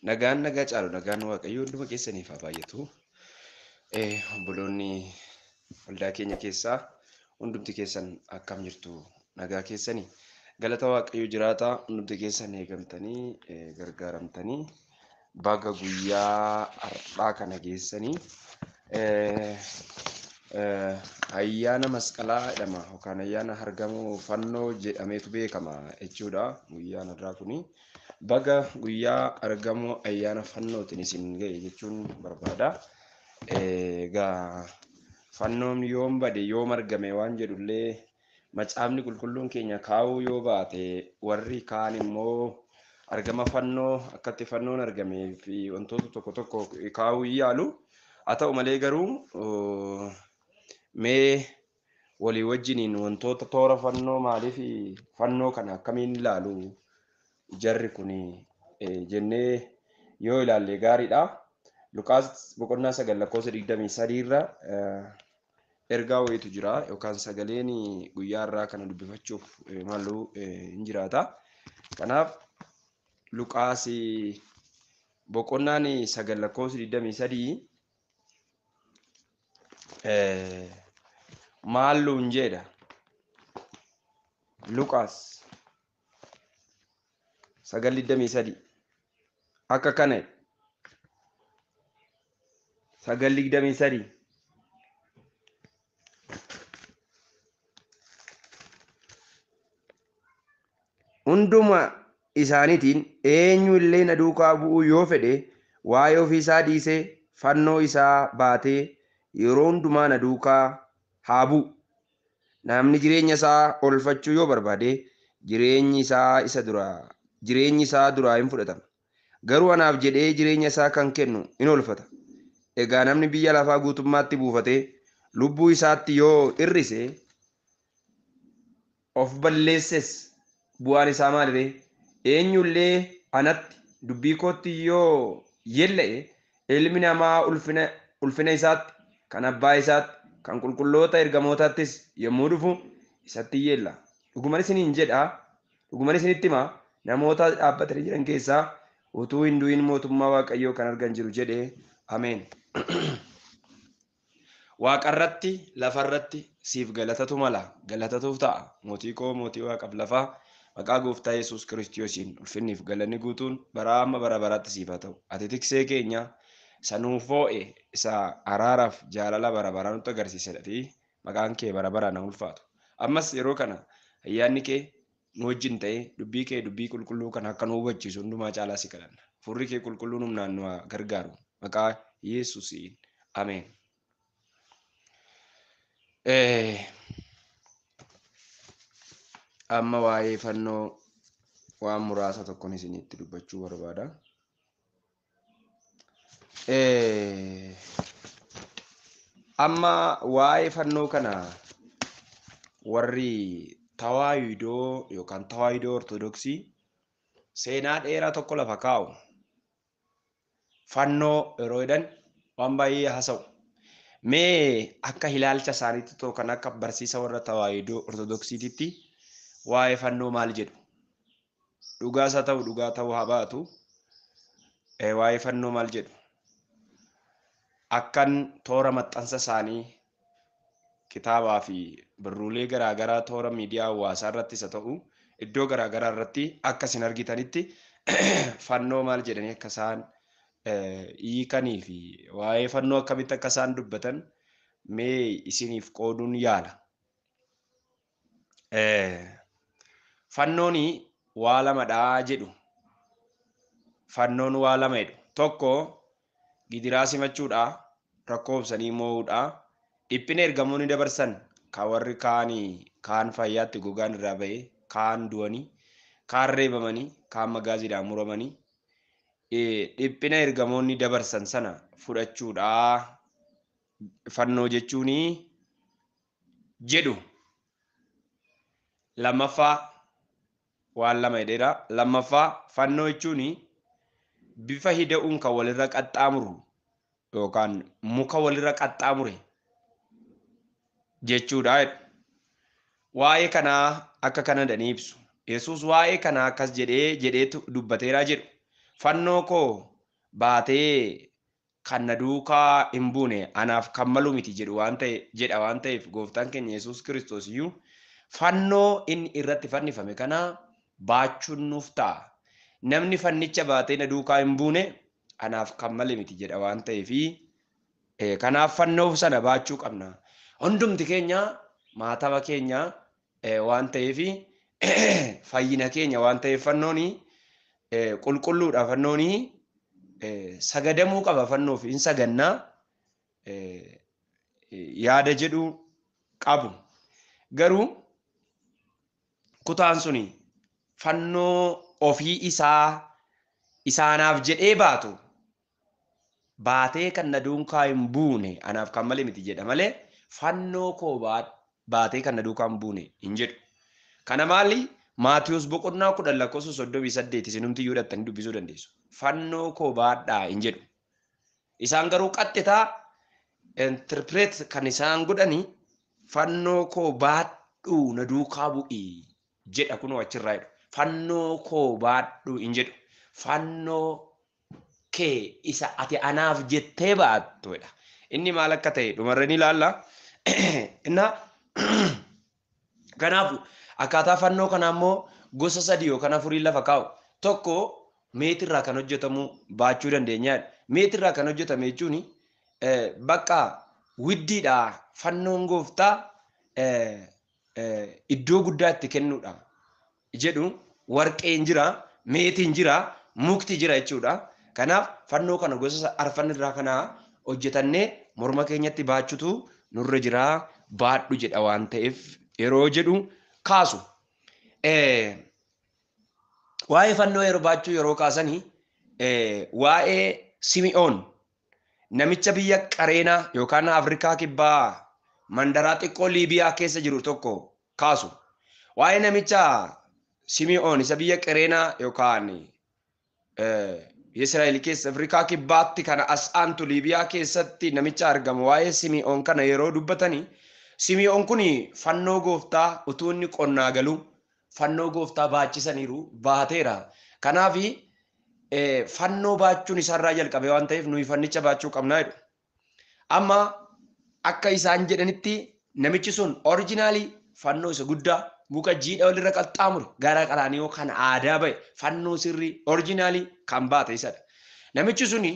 Nagaan nagaa caalu nagaan Waaqayyoo hunduma keessaniif haa baay'atu. Obboloonni waldaa keenya keessaa hundumti keessan akkam jirtu nagaa keessanii? Galata Waaqayyoo jiraataa hundumti keessan eegamtanii gargaaramtanii baga guyyaa har'aa kana geessanii ayyaana masqalaa jedhama yookaan ayyaana argamuu fannoo jedhameetu beekama jechuudha guyyaan har'aa kuni. Baga guyyaa argamuu ayyaana fannootiin isin ga'e jechuun barbaada. Egaa fannoon yoom bade yoom argame waan jedhullee macaafni qulqulluun keenya kaa'uu yoo baate warri kaan immoo argama fannoo akkatti fannoon argamee fi wantoota tokko tokko kaa'uu hin yaalu. Haa ta'u malee garuu mee walii wajjiniin wantoota toora fannoo maaliif fannoo kana akkamiin ilaalu jarri kun jennee yoo ilaalle gaariidha. Luqaas boqonnaa 9 lakkoofsa 23 irra ergaa wayiitu jira yookaan sagaleen guyyaa irraa kana dubbifachuuf malu hin jiraata. Kanaaf Luqaas boqonnaan 9 lakkoofsa 23 maalluun jedha. Luqaas 9:23 akka kana 9:23 hunduma isaaniitiin eenyu illee na duukaa bu'uu yoo fedhe waa'ee ofii isaa dhiisee fannoo isaa baatee yeroo hundumaa na duukaa haa bu'u. Namni jireenya isaa oolfachuu yoo barbaade jireenyi isaa isa duraa jireenyi isaa duraa hin fudhatama. Garuu anaaf jedhee jireenya isaa kan kennu in oolfata. Egaa namni biyya lafaa guutummaatti buufatee lubbuu isaatti yoo hir'ise of balleesses bu'aan isaa maaliree? Eenyullee anatti dubbii kootti yoo yeella'e ilmi namaa ulfina isaatti kan abbaa isaatti kan qulqulloota ergamootaattis yommuu dhufu isatti yeella. Dhuguman isiniin jedha, dhuguman isinitti hima, namoota dhaabbatanii jiran keessaa utuu hin du'in mootummaa Waaqayyoo kan argan jiru jedhe. Ameen. Waaqarratti lafarratti siif galatatu mala, galatatuuf ta'a. Mootii koo mootii waaqaaf lafaa maqaa gooftaa Yesuus Kiristoosiin ulfinniif galanni guutuun bara amma bara baraatti siif haa ta'u. Ati tiksee keenya isa nuuf foo'e isa araaraaf jaalala bara baraa nutti agarsiisedha maqaan kee bara baraan haa ulfaatu. Ammas yeroo kana ayyaanni kee nu wajjin ta'ee dubbii kee dubbii qulqulluu kan akka nu hubachiisu hundumaa caalaa si kadhanna. Furri kee qulqulluun humnaan nu haa gargaaru. Maqaa Yesuusiin. Ameen. Amma waa'ee fannoo waan muraasa tokkoon isinitti dubbachuu barbaada. Amma waa'ee fannoo kana warri tawaayidoo yookaan tawaayidoo ortodoksii seenaa dheeraa tokko lafa kaa'u. Fannoo yeroo jedhan waan baay'ee haasa'u. Mee akka ilaalcha isaaniitti ta'u kan akka barsiisa warra tawaayidoo ortodoksiititti waa'ee fannoo maal jedhu? Dhugaas haa ta'u dhugaa ta'uu haa baatu. Waa'ee fannoo maal jedhu? Akkan toora maxxansa isaanii kitaabaa fi barruulee garaagaraa toora miidiyaa hawaasaa irrattis haa ta'u iddoo garaagaraa irratti akka isin argitanitti fannoo maal jedhanii akka isaan hiikanii fi waa'ee fannoo akkamitti akka isaan dubbatan mee isiniif qooduun yaala. Fannoon waa lamadhaa jedhu. Fannoon waa lama jedhu. Tokko gidiraa simachuudha, rakkoo obsanii moo'uudha, dhiphina ergamoonni dabarsan kan warri kaan fayyaatti gogaan irraa ba'e, kaan du'anii, kaan reebamanii, kaan magaaziidhaan muramanii dhiphina ergamoonni dabarsan sana fudhachuudha. Fannoo jechuun jedhu. Lammaffaa waan lama jedheera. Lammaffaa fannoo jechuun bifa hida'uun kan walirra qaxxaamuru yookaan muka walirra qaxxaamure jechuudha. Waa'ee kanaa akka kana jedhanii ibsu. Yesuus waa'ee kanaa akkas jedhee jedheetu dubbateeraa jedhu. Fannoo koo baatee kan na duukaa hin buune anaaf kan malu miti jedhu waan ta'e jedha waan ta'eef gooftaan keenya Yesuus Kiristoos iyyuu fannoo inni irratti fannifame kana baachuun nuuf ta'a. Namni fannicha baatee na duukaa hin buune anaaf kan male miti jedha waan ta'eefi kanaaf fannoo sana baachuu qabna. Hundumti keenya maatama keenya waan ta'eefi fayyina keenya waan ta'eef fannooni qulqulluudha fannooni sagadamuu qaba fannoof hin sagannaa yaada jedhu qabu. Garuu kutaan suni fannoo ofii isaa isaanaaf jedhee baatu baatee kan na duukaa hin buune anaaf kan malee miti jedha malee fannoo koo baatee kan na duukaa hin buune hin jedhu. Kana maali? Maatiyus boqonnaa 10 lakkoofsa 38 isinumti iyyuu dhattanii dubbisuu dandeessu. Fannoo koo baadhaa hin jedhu. Isaan garuu qaxxitaa interpret kan isaan godhani fannoo koo baadhuu na duukaa bu'i jedha kunoo achirraa jedhu. Fannoo koo baadhuu hin jedhu. Fannoo kee isa ati anaaf jettee baattu jedha. Inni maal akka ta'e dhumarra ni ilaalla. Inna kanaaf akkaataa fannoo kanaa immoo gosa 3 yookaan 4 lafa kaa'u. Tokko meetirraa kan hojjetamu baachuu dandeenyaadha. Meetirraa kan hojjetame jechuun bakka widdiidha fannoon gooftaa iddoo guddaa itti kennuudha jedhu warqeen jira, meetiin jira, mukti jira jechuudha. Kanaaf fannoo kana gosa arfan irraa kana hojjetannee morma keenyatti baachutu nurra jira baadhu jedha waan ta'eef yeroo jedhu kaasu. Waa'ee fannoo yeroo baachuu yeroo kaasanii waa'ee Simi'oon namicha biyya Qareenaa yookaan Afrikaa kibbaa mandaraa xiqqoo Liibiyaa keessa jiru tokko kaasu. Waa'ee namicha Simi'oon isa biyya Qareenaa yookaan Israa'el keessa Afrikaa kibbaatti kana as aantu Liibiyaa keessatti namicha argamu waa'ee Simi'oon kana yeroo dubbatanii Simi'oon kun fannoo gooftaa utuu inni qonnaa galu fannoo gooftaa baachisaniiru baateera. Kanaaf fannoo baachuun isaarraa jalqabe waan ta'eef nuyi fannicha baachuu qabnaa jedhu. Amma akka isaan jedhanitti namichi sun orijinaalii fannoo isa guddaa muka jiidha walirra qaxxaamure gara qaraanioo kan aadaa ba'e fannoo sirrii orijinaalii kan baate isadha. Namichi suni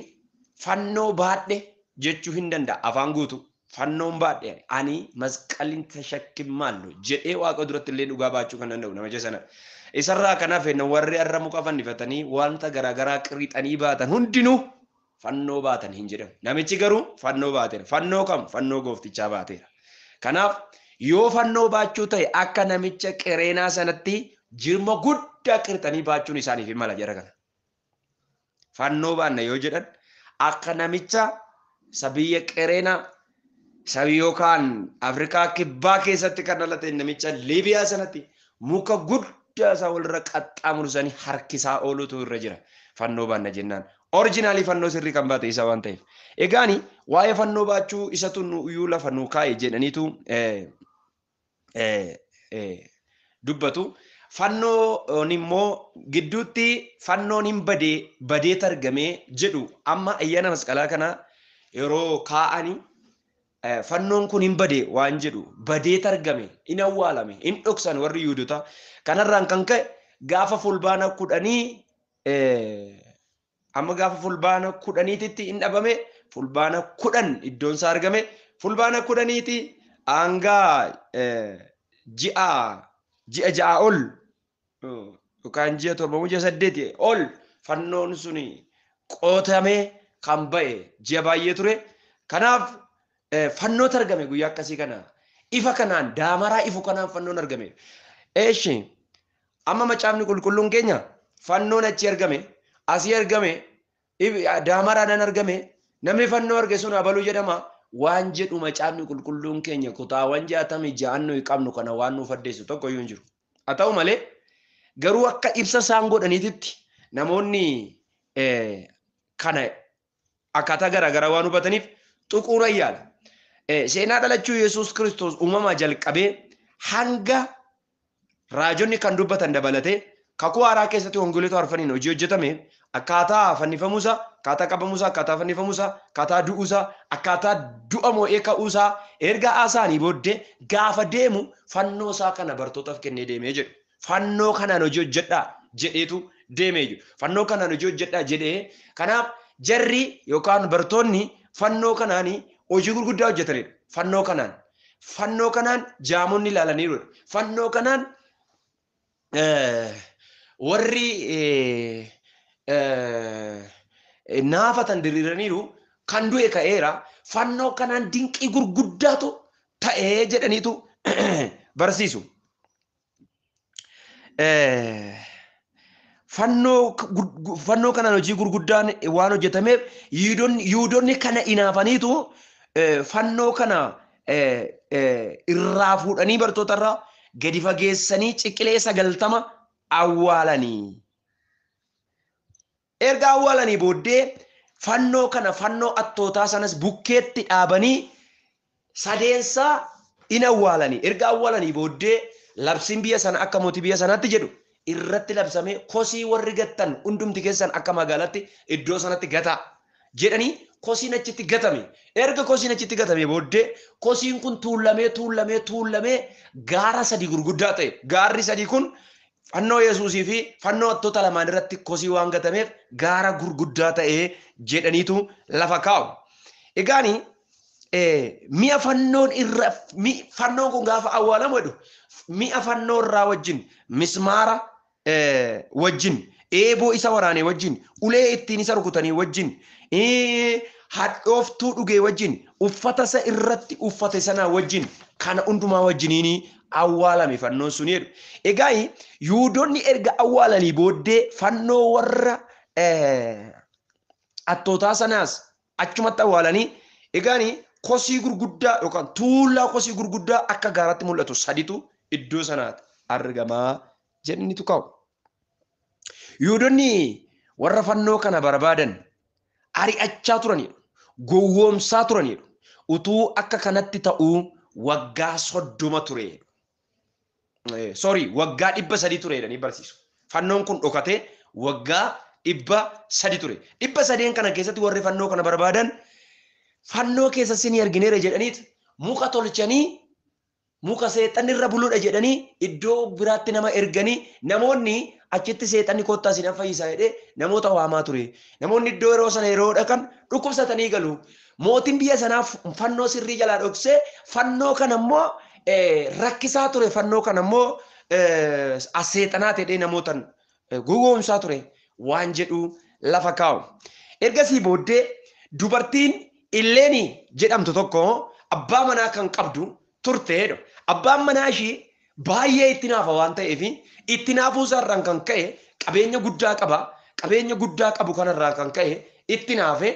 fannoo baadhe jechuu hin danda'a afaan guutuu. Fannoon baadhe ani masqalin tashakkimaallu jedhee waaqa duratti illee dhugaa baachuu kan danda'u namicha sanadha. Isarraa kanaaf warri har'a muka fannifatanii wanta garaagaraa qirixanii baatan hundinuu fannoo baatan hin jedhamu. Namichi garuu fannoo baateera. Fannoo kam? Fannoo gooftichaa baateera. Kanaaf yoo fannoo baachuu ta'e akka namicha qereenaa sanatti jirma guddaa qirixanii baachuun isaaniif hin mala jara kana. Fannoo baanna yoo jedhan akka namicha isa biyya qereenaa sabi yookaan Afrikaa kibbaa keessatti kan dhalate namicha Liibiyaa sanatti muka guddaa isaa walirra qaxxaamursanii harkisaa oolutu irra jira. Fannoo baanna jennaan. Orijinaalii fannoo sirrii kan baate isa waan ta'eef. Egaani waa'ee fannoo baachuu isatu iyyuu lafa nuu kaa'e jedhaniitu dubbatu. Fannoon immoo gidduutti fannoon hin badee targamee jedhu amma ayyaana masqalaa kana yeroo kaa'anii fannoon kun hin bade waan jedhu badee targame hin awwaalame hin dhoksan warri Yihuudotaa. Kanarraan kan ka'e gaafa fulbaana 10 amma gaafa fulbaana 10titti hin dhabame fulbaana 10 iddoon isaa argame fulbaana 10ti hanga ji'a 6 ol yookaan ji'a 7 ji'a 8 ol fannoon suni qotamee kan ba'e ji'a baay'ee ture. Kanaaf fannoo argame guyyaa akkasii kana ifa kanaan daamaraa ifu kanaan fannoon argame. Eeshi amma macaafni qulqulluun keenya fannoon achi argame asii argame daamaraadhaan argame namni fannoo arge sun abaluu jedhama waan jedhu macaafni qulqulluun keenya kutaawwan 66 nuyi qabnu kana waan nuuf addeessu tokko iyyuu hin jiru. Haa ta'u malee garuu akka ibsa isaan godhaniititti namoonni kana akkaataa garaagaraa waan hubataniif xuquura yaala. Seenaa dhalachuu Yesuus Kiristoos uumamaa jalqabee hanga raajonni kan dubbatan dabalatee kakuu haaraa keessatti wangeelota arfaniin hojii hojjetame Akkaataa fannifamuusaa, akkaataa qabamuusaa, akkaataa fannifamuusaa, akkaataa du'uusaa, akkaataa du'a moo'ee ka'uusaa erga haasa'anii booddee gaafa deemu fannoo isaa kana bartootaaf kennee deemee jedhu. Fannoo kanaan hojii hojjedhaa jedheetu deemee jiru. Fannoo kanaan hojii hojjedhaa jedhee, kanaaf jarri yookaan bartoonni fannoo kanaan hojii gurguddaa hojjetanidha. Fannoo kanaan. Fannoo kanaan jaamonni ilaalaniiru. Fannoo kanaan warri naafatan diriiraniiru, kan du'e ka'eera. Fannoo kanaan dinqii gurguddaatu ta'ee jedhaniitu barsiisu. Fannoo kanaan hojii gurguddaan waan hojjetameef Yihudoonni kana inaafaniitu fannoo kana irraa fuudhanii bartoota irraa gadi fageessanii ciqilee 90 awwaalanii. Erga awwaalanii booddee fannoo kana, fannoo attootaa sanas bukkeetti dhaabanii sadeensaa in awwaalanii. Erga awwaalanii booddee labsiin biyya sana akka mootii biyya sanaatti jedhu irratti labsamee, kosii warri gattan hundumti keessan akka magaalaatti iddoo sanatti gataa jedhanii kosiin achitti gatame. Erga kosiin achitti gatame booddee kosiin kun tuullamee tuullamee tuullamee gaara sadi gurguddaa ta'e. Gaarri sadi kun fannoo Yesuusii fi fannoo attoota lamaan irratti kosii waan gatameef gaara gurguddaa ta'e jedhaniitu lafa kaa'u. Egaani mi'a fannoon irra, fannoon kun gaafa awwaalamu jedhu, mi'a fannoo irraa wajjin, mismaara wajjin, eeboo isa waraane wajjin, ulee ittiin isa rukutanii wajjin, hadhooftuu dhugee wajjin, uffata isa irratti uffate sanaa wajjin, kana hundumaa wajjiniin awwaalame fannoon sun jedhu. Egaa Yihudoonni erga awwaalanii booddee fannoo warra attootaa sanaas achumatti awwaalanii, egaani kosii gurguddaa yookaan tuullaa kosii gurguddaa akka gaaraatti mul'atu saditu iddoo sanaatti argamaa jedhanitu kaa'u. Yihudoonni warra fannoo kana barbaadan ari'achaa turanidha. Gowwoomsaa turanidha. Utuu akka kanatti ta'uu waggaa 30 ture. Sorry, waggaa 300 ture jedhanii barsiisu. Fannoon kun dhokatee waggaa 300 ture. 300 kana keessatti warri fannoo kana barbaadan fannoo keessa sinii argineera jedhaniit muka tolchanii, muka seexanni irra buluudha jedhanii iddoo biraatti nama erganii, namoonni achitti seexanni kottaa isin fayyisaa jedhee namoota waamaa ture. Namoonni iddoo yeroo sana yeroo dhaqan dhukkubsatanii galu. Mootiin biyya sanaa fannoo sirrii jalaa dhoksee fannoo kana immoo rakkisaa ture. Fannoo kana immoo aseexanaa ta'ee namootan gowwoomsaa ture waan jedhu lafa kaa'u. Ergasii booddee dubartiin Illeeni jedhamtu tokko abbaa manaa kan qabdu turteedha. Abbaan manaa ishii baay'ee itti naafa waan ta'eef, itti naafuu isaarraan kan ka'e qabeenya guddaa qaba. Qabeenya guddaa qabu kanarraa kan ka'e itti naafe.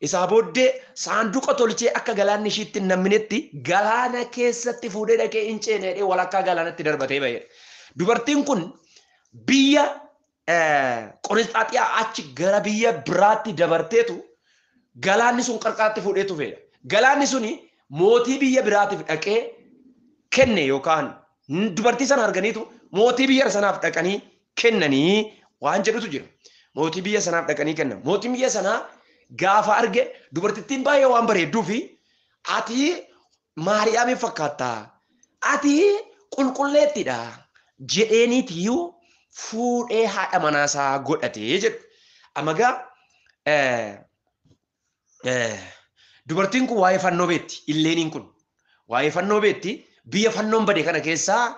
Isaa booddee saanduqa tolchee akka galaanni ishiitti hin namminetti galaana keessatti fuudhee dhaqee hin ceene jedhee walakkaa galaanatti darbatee ba'eera. Dubartiin kun biyya Qonisxaaxiyaa achi gara biyya biraatti dabarteetu galaanni sun qarqaratti fuudhee tufeedha. Galaanni suni mootii biyya biraatiif dhaqee kenne, yookaan dubartii sana arganiitu mootii biyya sanaaf dhaqanii kennanii waan jedhutu jira. Mootii biyya sanaaf dhaqanii kennan. Mootiin biyya sanaa gaafa arge dubartittiin baay'ee waan bareedduu fi ati Maariyaamiin fakkaattaa, ati qulqulleettidha jedheeniitiyyuu fuudhee haadha manaasaa godhatee jedhu. Amma egaa dubartiin kun waa'ee fannoo beetti. Illeeniin kun waa'ee fannoo beetti. Biyya fannoon bade kana keessaa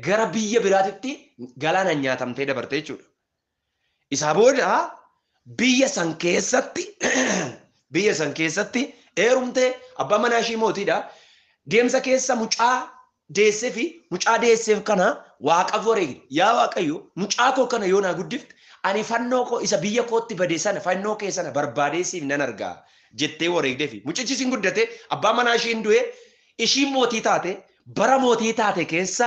gara biyya biraatitti galaanaan nyaatamtee dabarte jechuudha. Isaa booda biyya san keessatti heerumtee abbaan manaa ishii mootiidha. Deemsa keessa mucaa deessee fi mucaa deesseef kana Waaqaaf wareegde. Yaa Waaqayyo, mucaa koo kana yoo naa guddifte, ani fannoo koo isa biyya kootti bade sana, fannoo kee sana barbaadee siif nan argaa jettee wareegdee fi mucichi siin guddate. Abbaan manaa ishiin du'e, ishiin mootii taate. Bara mootii taate keessa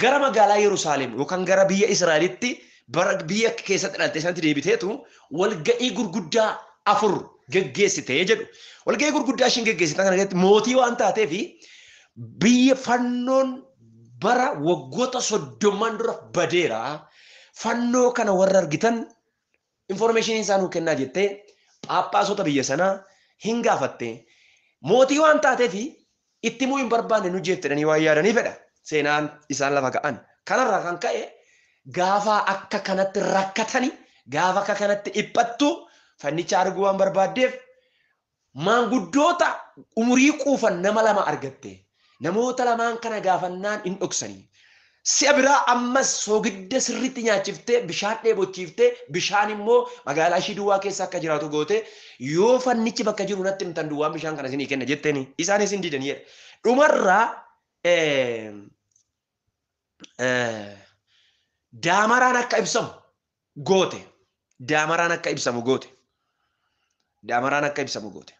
gara magaalaa Yerusaalem yookaan gara biyya Israa'elitti, bara biyya keessatti dhalatte sanatti deebiteetu walga'ii gurguddaa 4 geggeessite jedhu. Walga'ii gurguddaa ishiin geggeessite kana keessatti mootii waan taateef, biyya fannoon bara waggoota 30n dura badeera. Fannoo kana warra argitan Information isaa nuu kennaa jettee phaaphaasota biyya sanaa hin gaafatte. Mootii waan taateef itti himuu hin barbaanne nu jeeftedhanii waan yaadanii fedha. Seenaan isaan lafa ka'an. Kanarraa kan ka'e gaafa akka kanatti rakkatanii gaafa akka kanatti dhiphattu fannicha arguu waan barbaaddeef maanguddoota umurii quufan nama lama argatte. Namoota lamaan kana gaafannaan hin dhoksanii. Si'a biraa ammas soogidda sirriitti nyaachiftee bishaan dheebochiiftee bishaan immoo magaalaa ishii duwwaa keessa akka jiraatu goote yoo fannichi bakka jiru natti himtan duwwaan bishaan kana isinii kenna jetteeni isaanis hin didanii jedha. Dhumarraa daamaraan akka ibsamu goote. Daamaraan akka ibsamu goote. Daamaraan akka ibsamu goote.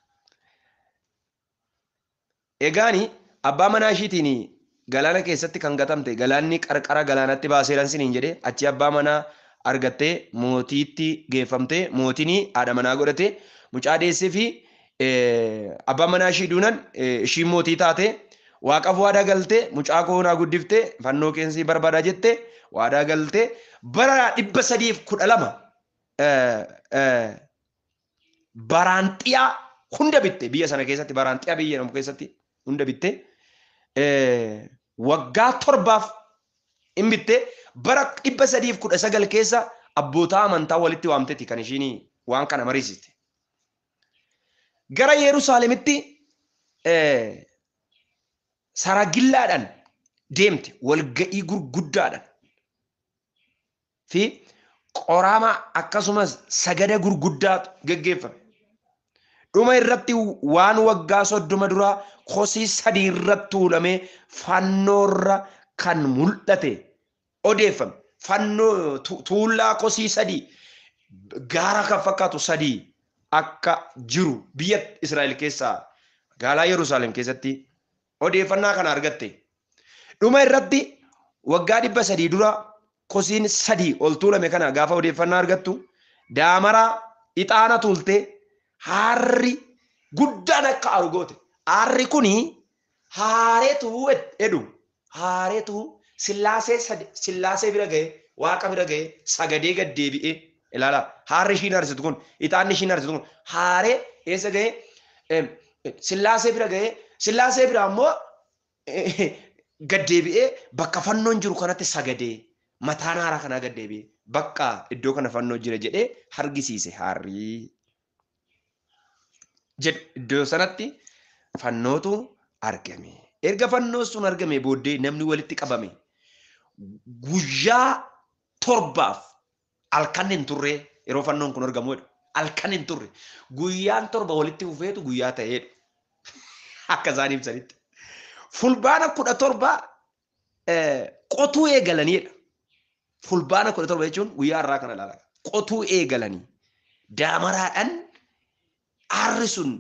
Egaani abbaa manaa ishiitiin galaana keessatti kan gatamte galaanni qarqara galaanatti baaseeran siniin jedhee achi abbaa manaa argattee mootiitti geeffamtee mootiin haadha manaa godhate mucaa deessee fi abbaa manaa ishii duunan ishiin mootii taate waaqaaf waadaa galtee mucaa koo naa guddiftee fannoo keensii barbaadaa jette waadaa galtee bara 312 baraanxiyaa hunda bitte biyya sana keessatti baraanxiyaa biyya jedhamu keessatti hunda bitte waggaa 7 hin bitte bara 319 keessa abboota amantaa walitti waamteeti kan ishiin waan kana mariisiste. Gara Yerusaalemitti saragillaadhaan deemte walga'ii gurguddaadhaan fi qoraama akkasumas sagada gurguddaatu geggeeffame. Dhuma irratti waan waggaa 30 duraa kosii 3 irratti tuulamee fannoorra kan mul'ate odeeffame. Fannoo tuullaa kosii 3 gaara kan fakkaatu 3 akka jiru biyya Israa'el keessaa magaalaa Yerusaalem keessatti odeeffannaa kana argatte. Dhuma irratti waggaa 300 dura kosiin 3 ol tuulame kana gaafa odeeffannaa argattu daamaraa ixaana tuultee haarri guddaan akka aaru goote. Aarri kuni haareetu jedhu haareetu sillaasee bira ga'e waaqa bira ga'e sagadee gad deebi'ee ilaala. Haarri ishiin aarsitu kun ixaanni ishiin aarsitu kun haaree eessa ga'e sillaasee bira ga'e sillaasee bira ammoo gad deebi'ee bakka fannoon jiru kanatti sagadee mataan haaraa kanaa gad deebi'ee bakka iddoo kana fannoo jira jedhee hargisiise haarri. Jedhu iddoo sanatti fannootu argame. Erga fannoo sun argame booddee namni walitti qabame guyyaa 7 halkan hin turre yeroo fannoon kun argamu jedhu. Halkan hin turre guyyaan 7 walitti fufeetu guyyaa ta'eedha. Akka isaan ibsanitti. Fulbaana 17 qotuu eegalaniidha. Fulbaana 17 jechuun guyyaa har'aa kana ilaala. Qotuu eegalanii daamaraadhaan aarri sun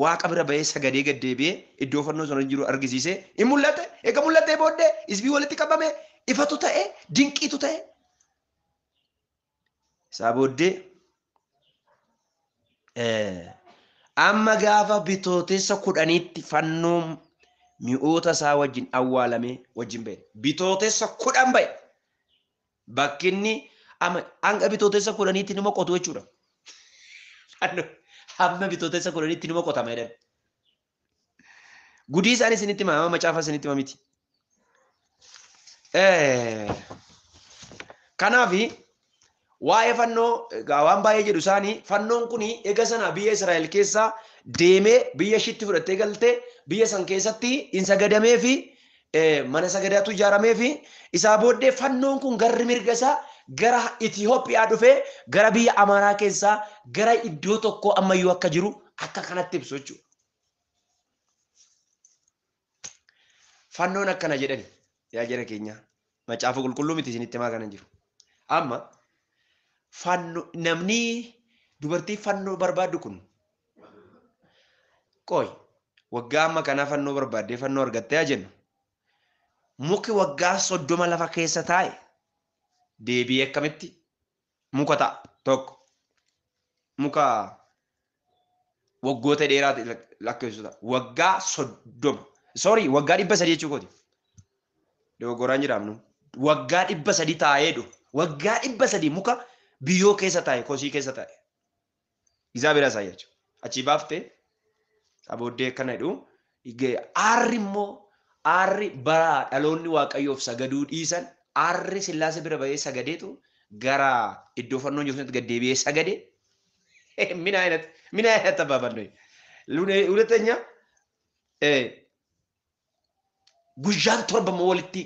waaqa bira bahee sagadee gad deebi'ee iddoo fannoo sana jiru argisiisee hin mul'ate. Egaa mul'atee booddee isbii walitti qabame ifatu ta'e dinqiitu ta'e. Isaa booddee amma gaafa bitootessa 10tti fannoo mi'oota isaa wajjin awwaalamee wajjin ba'e. Bitootessa 10 ba'e. Bakki inni hanga bitootessa 10tti nima qotu jechuudha. Hamma bitootessa 10tti nima qotama jedhan. Gudii isaanii isinitti hima, amma macaafa isinitti hima miti. Kanaaf waa'ee fannoo waan baay'ee jedhu isaanii fannoon kun eega sana biyya Israa'el keessaa deemee biyya ishiitti fudhattee galtee biyya san keessatti hin sagadamee fi mana sagadaatu ijaaramee fi isaa booddee fannoon kun garri mirga isaa gara Itiyoophiyaa dhufee gara biyya Amaaraa keessaa gara iddoo tokkoo ammayyuu akka jiru akka kanatti ibsu jechuudha. Fannoon akkana jedhani yaa jara keenya macaafa qulqulluu miti isinitti himaa kana jiru. Amma fannoo namni dubartii fannoo barbaaddu kun qoy waggaa amma kanaa fannoo barbaaddee fannoo argattee haa jennu. Muki waggaa 30 lafa keessa taa'e deebi'ee akkamitti muka ta'a tokko muka waggoota dheeraa lakkeessu ta'a waggaa 30 sorry waggaa 300 jechuu kooti dogoggoraan jiraamnu waggaa 300 taa'ee dhu waggaa 300 muka Biyyoo keessa taa'e, kosii keessa taa'e. እግዚአብሔር ያሳያቸው። Achi baaftee booddee akkana jedhu. Aarri immoo aarri bara dhaloonni Waaqayyoof sagaduu dhiisan aarri Sillaasee bira bahee sagadeetu gara iddoo fannoon jiru sanatti gad deebi'ee sagade. ምን አይነት ምን አይነት አባባል ነው? ሁለተኛ guyyaan torba immoo walitti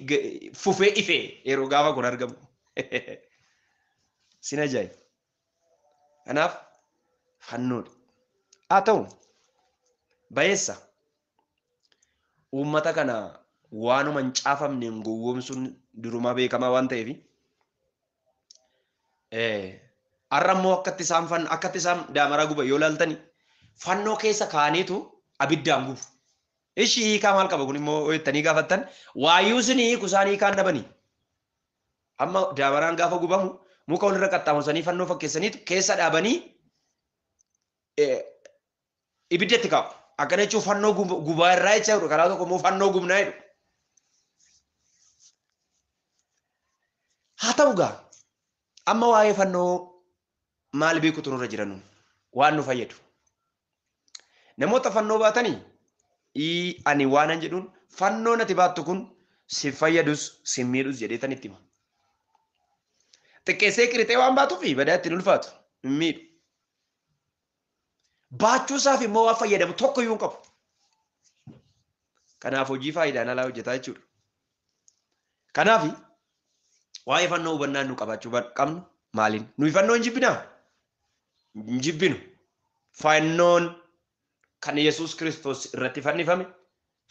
fufee ife yeroo gaafa kun argamu. Sin ajaa'iba. Kanaaf fannoodha. Haa ta'u bayeessa uummata kana waanuma hin caafamneen gowwoomsuun durumaa beekamaa waan ta'eef har'a immoo akkatti isaan fan akkatti isaan daamaraa guban yoo ilaaltani fannoo keessa kaaniitu abiddaan gubu. Ishi hiikaa maal qaba kun immoo jettanii gaafattan waayyuu isin hiiku isaan hiikaan dhabanii. Amma daamaraan gaafa gubamu muka walirra qaxxaamursanii fannoo fakkeessaniitu keessa dhaabanii ibiddatti kaa'u. Akkana jechuun fannoo gubaa irraa jecha jedhu karaa tokko immoo fannoo gubnaa jedhu. Haa ta'u gaa amma waa'ee fannoo maal beekutu nurra jira nu waan nu fayyadu. Namoota fannoo baatanii ani waanan jedhuun fannoon ati baattu kun si fayyadus si miidhus jedhee tan itti hima. Xiqqeessee qirixee waan baatuuf badaa ittiin ulfaatu hin miidhu. Baachuu isaaf immoo waan fayyadamu tokko iyyuu hin qabu. Kanaaf hojii faayidaan alaa hojjetaa jechuudha. Kanaaf waa'ee fannoo hubannaa nu qabaachuu qabnu maaliin? Nuyi fannoo hin jibbinaa? Hin jibbinu. Fannoon kan Yesuus Kiristoos irratti fannifame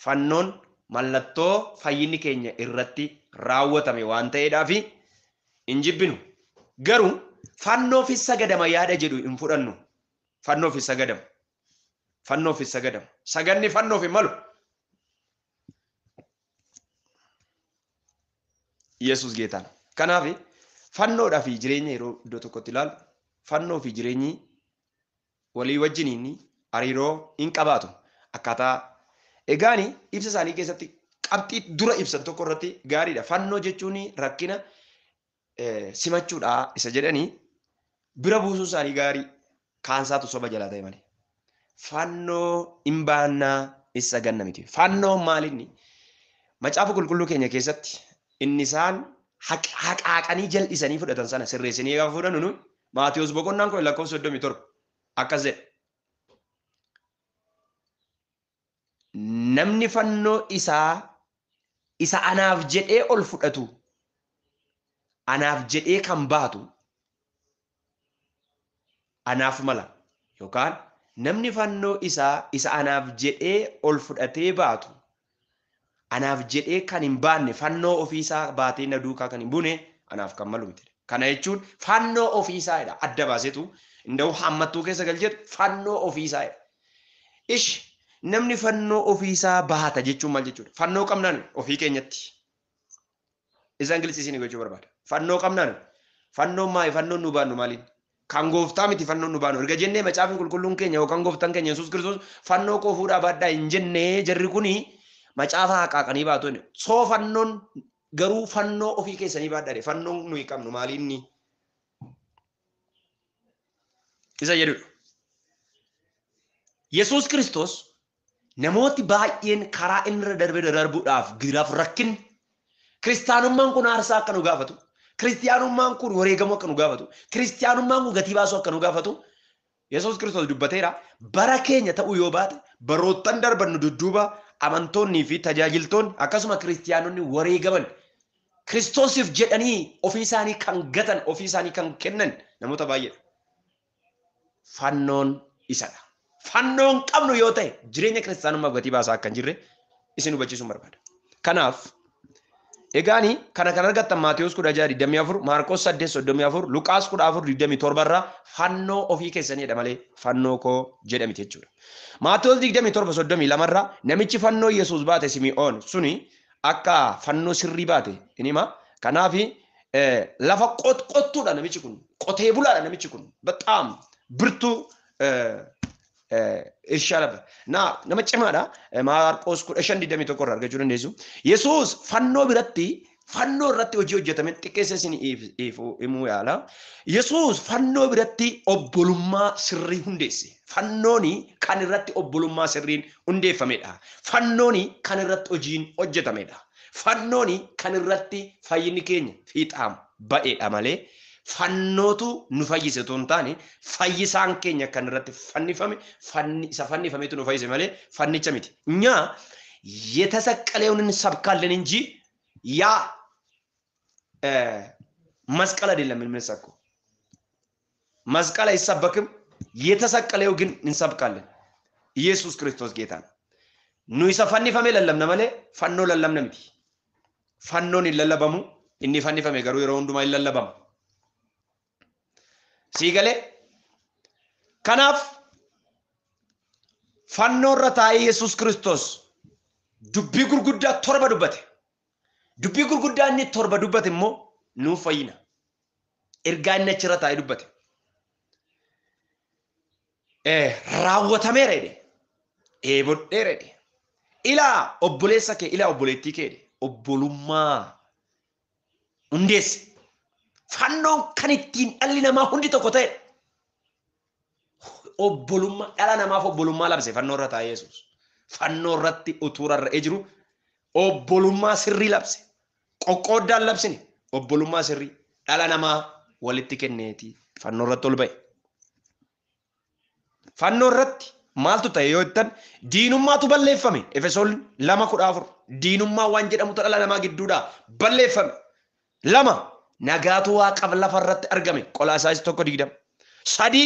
fannoon mallattoo fayyinni keenya irratti raawwatame waan ta'eedhaaf hin jibbinu. Garuu fannoof sagadama yaada jedhu hin fudhannu. Fannoof sagadama. Fannoof sagadama. Saganni fannoof hin malu. Yesuus ጌታ ነው. Kanaaf fannoodhaa fi jireenya yeroo iddoo tokkotti ilaalu fannoo fi jireenyi walii wajjiniin hariiroo hin qabaatu. Akkaataa egaani ibsa isaanii keessatti qabxii dura ibsan tokko irratti gaariidha. Fannoo jechuun rakkina simachuudha isa jedhanii bira buusuu isaanii gaarii kaansaatu soba jalaa ta'e malee. Fannoo hin baannaa isa ganna miti. Fannoo maalinni macaafa qulqulluu keenya keessatti inni isaan haqaaqanii jal'isanii fudhatan sana sirreessanii gaafa fudhannu nuyi Maatiyuus boqonnaan kun lakkoofsa 37 akkas jedha. Namni fannoo isaa isa anaaf jedhee ol fudhatu anaaf jedhee kan baatu anaaf mala yookaan namni fannoo isaa isa anaaf jedhee ol fudhatee baatu anaaf jedhee kan hin baanne fannoo ofiisaa baatee na duukaa kan hin buune anaaf kan malu miti. Kana jechuun fannoo ofiisaadha. Adda baasetu inda'u hammattuu keessa galcheetu fannoo ofiisaadha. Ish namni fannoo ofiisaa baata jechuun maal jechuudha? Fannoo qabnaan ofii keenyatti. Isa Ingiliziin gochuu barbaada. Fannoo qabnaan fannoon maali? Fannoon nu baannu maaliin? Kan gooftaa miti fannoon nu baannu. Erga jennee macaafni qulqulluun keenya yookaan gooftaan keenya Yesuus Kiristoos fannoo koo fuudhaa baadhaa hin jennee jarri kuni macaafa haqaaqanii baatu. Soo fannoon garuu fannoo ofii keessanii baadhaa. Fannoon nuyi qabnu maaliinni? Isa jedhudha. Yesuus Kiristoos namooti baay'een karaa inni irra darbee darbuudhaaf giraaf rakkinni kiristaanummaan kun aarsaa akka nu gaafatu, kiristaanummaan kun wareegamuu akka nu gaafatu, kiristaanummaan kun gatii baasuu akka nu gaafatu Yesuus Kiristoos dubbateera. Bara keenya ta'uu yoo baate baroottan darban nu dudduuba amantoonnii fi tajaajiltoonni akkasuma kiristaanonni wareegaman Kiristoosiif jedhanii ofii isaanii kan gatan ofii isaanii kan kennan namoota baay'eedha. Fannoon isadha. Fannoon qabnu yoo ta'e jireenya kiristaanummaaf gatii baasaa akka hin jirre isin hubachiisuun barbaada. Kanaaf egaani kana kan argattan Maatiyuus 16:24, Maarqos 8:34, Luqaas 14:27 irraa fannoo ofii keessaniidha malee fannoo koo jedhamti jechuudha. Maatiyuus 27:32 irraa namichi fannoo Yesuus baate Simi'oon suni akka fannoo sirrii baate in hima. Kanaaf lafa qottuudha namichi kun, qotee bulaadha namichi kun, በጣም ብርቱ እርሻ ነበር እና nama cimaadha. Maarqos 15:21 irraa argachuu dandeessu. Yesuus fannoo biratti Fannoo irratti hojii hojjetame xiqqeessa isin himuu yaala. Yesuus fannoo biratti obbolummaa sirrii hundeesse. Fannooni kan irratti obbolummaa sirriin hundeeffamedha. Fannooni kan irratti hojiin hojjetamedha. Fannooni kan irratti fayyinni keenya fiixaan ba'edha malee fannootu nu fayyise otoo hin taane fayyisaan keenya kan irratti fannifame isa fannifametu nu fayyise malee fannicha miti. Nyaa የተሰቀለውን እንሰብካለን እንጂ ያ መስቀል አይደለም የምንሰብከው። መስቀል አይሰበክም። የተሰቀለው ግን እንሰብካለን። ኢየሱስ ክርስቶስ ጌታ ነው። Nu isa fannifame lallabna malee fannoo lallabna miti. Fannoon hin lallabamu, inni fannifame garuu yeroo hundumaa hin lallabama. Sii galee? Kanaaf fannoo irra taa'ee Yesuus Kiristoos dubbii gurguddaa 7 dubbate. Dubbii gurguddaa inni 7 dubbate immoo nuuf fayyina. Ergaa inni achirra taa'ee dubbate. Raawwatameera jedhe. Eebodheera jedhe. Ilaa obboleessa kee, ilaa obboleettii kee jedhe. Obbolummaa hundeesse. Fannoon kan ittiin dhalli namaa hundi tokko ta'e. Obbolummaa dhala namaaf obbolummaa labse fannoo irra taa'ee Yesuus. Fannoo irratti utuu rarra'ee jiru obbolummaa sirrii labse. Qoqqooddaan labsine obbolummaa sirrii dhala namaa walitti kenneeti fannoo irratti ol ba'e. Fannoo irratti maaltu ta'e yoo jettan diinummaatu balleeffame. Efesoon 2:14 diinummaa waan jedhamutu dhala namaa gidduudhaa balleeffame. 2 nagaatu waaqaaf lafa irratti argame. Qolaasaayis 1:20. 3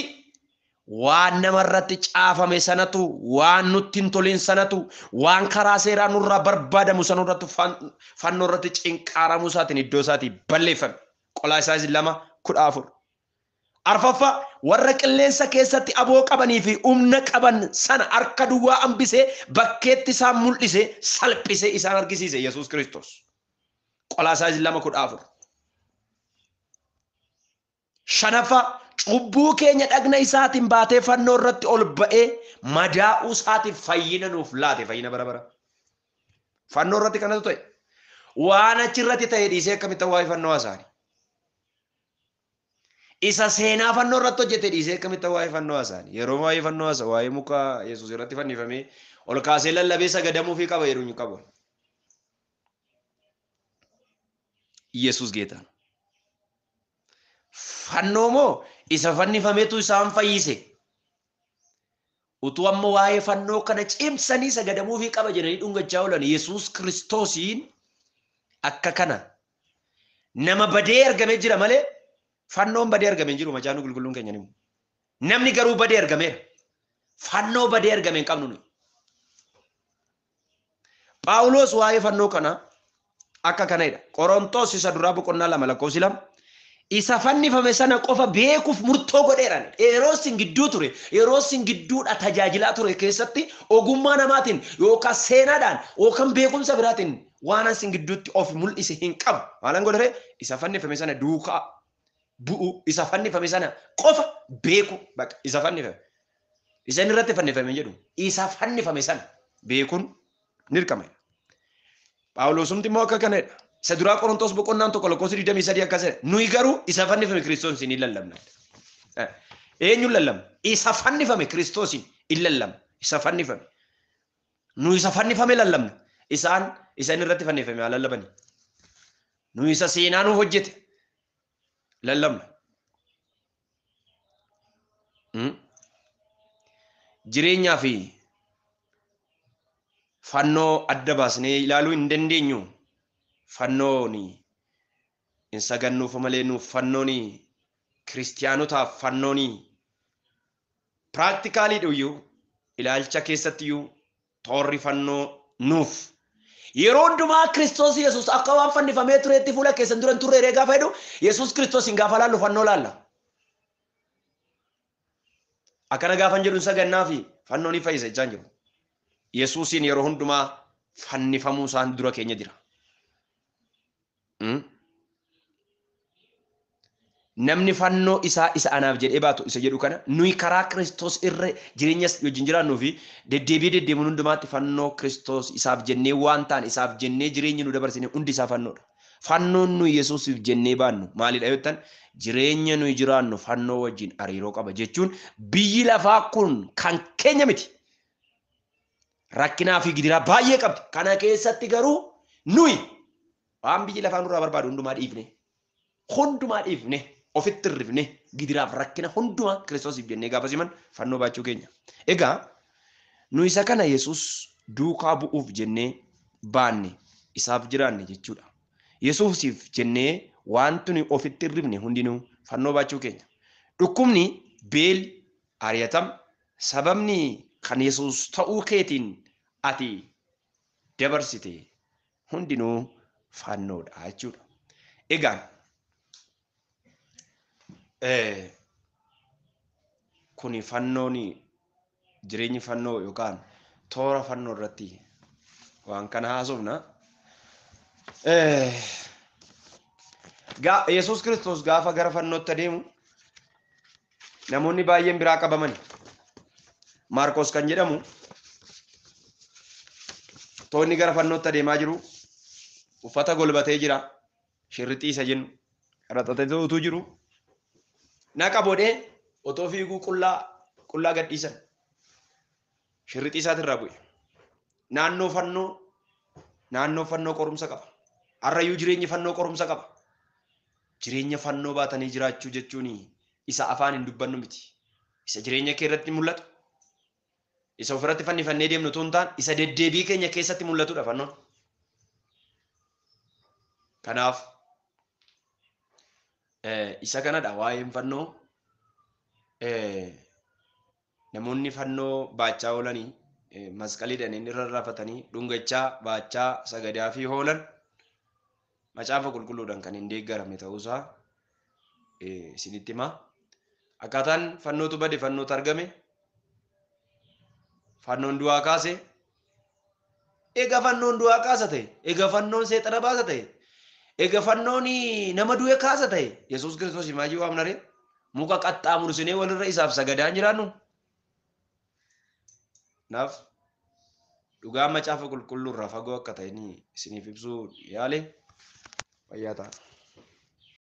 waan namarratti caafame sanatu, waan nutti hin tolin sanatu, waan karaa seeraa nurraa barbaadamu sanarratti fannoo irratti cinqaaramuu isaatiin iddoo isaatii balleeffame. Qolaasaayis 2:14. 4 warra qilleensa keessatti aboo qabanii fi humna qaban sana harka duwwaa hambisee bakkeetti isaan mul'ise salphisee isaan argisiise Yesuus Kiristoos. Qolaasaayis 2:14. 5 cubbuu keenya dhagna isaatiin baatee fannoo irratti ol ba'ee madaa'uu isaatiif fayyina nuuf laate, fayyina bara bara. Fannoo irratti kanatu ta'e. Waan achirratti ta'e dhiisee akkamitti waa'ee fannoo haasa'ani? Isa seenaa fannoo irratti hojjete dhiisee akkamitti waa'ee fannoo haasa'ani? Yeroo waa'ee fannoo haasa'u waa'ee muka Yesuus irratti fannifamee ol kaasee lallabee sagadamuufii qaba yeroo inni qabu. Yesuus ጌታ ነው። Fannoo moo isa fannifametu isaan fayyise? Utuu amma waa'ee fannoo kana cimsanii sagadamuufii qaba jedhanii dhungachaa oolan Yesuus Kiristoosiin akka kana nama badee argamee jira malee fannoon badee argamee jiru macaafni qulqulluun keenya ni himu. Namni garuu badee argameera. Fannoo badee argame hin qabnu nuyi. Phaawulos waa'ee fannoo kana akka kanadha. Qorontos isa duraa boqonnaa 2 lakkoofsi 2 isa fannifame sana qofa beekuuf murtoo godheera. Yeroo isin gidduu ture, yeroo isin gidduudha tajaajilaa ture keessatti ogummaa namaatiin yookaan seenaadhaan yookaan beekumsa biraatiin waan isin gidduutti of mul'ise hin qabu. Maalan godhere? Isa fannifame sana duukaa bu'u, isa fannifame sana qofa beeku. Bakka isa fannifame. Isa inni irratti fannifame jedhu isa fannifame sana beekuun ni dirqama. Phaawulosumti immoo akka kanadha. Isa duraa Qorontos boqonnaan 1 lakkoofsi 23 akkas jedha. Nuyi garuu isa fannifame Kiristoosiin hin lallabna. Eenyuun lallabna? Isa fannifame Kiristoosiin hin lallabna. Isa fannifame. Nuyi isa fannifame lallabna. Isaan isa inni irratti fannifame haa lallabani. Nuyi isa seenaa nuuf hojjete lallabna. Jireenyaa fi fannoo adda baasnee ilaaluu hin dandeenyu. Fannoon hin sagannuuf malee nuuf fannoon kiristiyaanotaaf fannoon piraaktikaalii iyyuu ilaalcha keessatti iyyuu toorri fannoo nuuf. Yeroo hundumaa Kiristoos Yesuus akka waan fannifamee tureetti fuula keessan dura hin turre gaafa jedhu Yesuus Kiristoos hin gaafa laallu fannoo laalla. Akkana gaafan jedhu sagannaa fi fannoon ni fayyisa jechaa hin jiru. Yesuusiin yeroo hundumaa fannifamuu isaan dura keenya jira. Namni fannoo isaa isa anaaf jedhee baatu isa jedhu kana nuyi karaa Kiristoos irra jireenya wajjin jiraannuu fi deddeebi'ee deddeemuun hundumaatti fannoo Kiristoos isaaf jennee waan taane isaaf jennee jireenya nu dabarsine hundi isaa fannoodha. Fannoon nuyi Yesuusiif jennee baannu maalidha yoo jettan, jireenya nuyi jiraannu fannoo wajjin hariiroo qaba jechuun biyyi lafaa kun kan keenya miti. Rakkinaa fi gidiraa baay'ee qabdi. Kana keessatti garuu nuyi waan biyyi lafaa nurraa barbaadu hundumaa dhiifne, hundumaa dhiifne, ofitti hirrifne, gidiraaf rakkina hundumaa Kiristoosiif jennee gaafa siman fannoo baachuu keenya. Egaa nu isa kana Yesuus duukaa bu'uuf jennee baanne, isaaf jiraanne jechuudha. Yesuusiif jennee wanti nuyi ofitti hirrifne hundinuu fannoo baachuu keenya. Dhukkubni, beelli, ari'atam, sababni kan Yesuus ta'uu keetiin ati dabarsite hundinuu fannoodha jechuudha. Egaa kuni fannoon jireenyi fannoo yookaan toora fannoo irratti waan kana haasofna. Yesuus Kiristoos gaafa gara fannootti adeemu namoonni baay'een biraa qabaman. Maarqos kan jedhamu toonni gara fannootti adeemaa jiru, uffata golbatee jira, shirrixii isa jennu qaraxatee utuu jiru naqa bodhee otoo fiiguu qullaa gadhiisan, shirrixii isaatirraa bu'e. Naannoo fannoo qorumsa qaba. Har'ayyuu jireenyi fannoo qorumsa qaba. Jireenya fannoo baatanii jiraachuu jechuun isa afaan hin dubbannu miti. Isa jireenya kee irratti mul'atu, isa ofirratti fannifannee deemnu otoo hin taane, isa deddeebii keenya keessatti mul'atudha fannoon. Kanaaf isa kanadha waa'een fannoo. Namoonni fannoo baachaa oolanii, masqaliidhaan inni rarraafatanii dhungachaa baachaa sagadaa fi oolan macaafa qulqulluudhaan kan hin deeggaramne ta'uusaa isinitti himaa. Akkaataan fannootu bade, fannootu argame, fannoon du'aa kaase. Egaa fannoon du'aa kaasa ta'e, egaa fannoon seexana baasa ta'e, egaa fannoon nama du'e kaasa ta'e, Yesuus Kiristoos maajii waamna ree? Muka qaxxaamursinee walirra isaaf sagadaan jiraannu. Kanaaf dhugaa macaafa qulqulluu irraa fagoo akka ta'e isiniif ibsuu yaale. Fayyaa ta'a.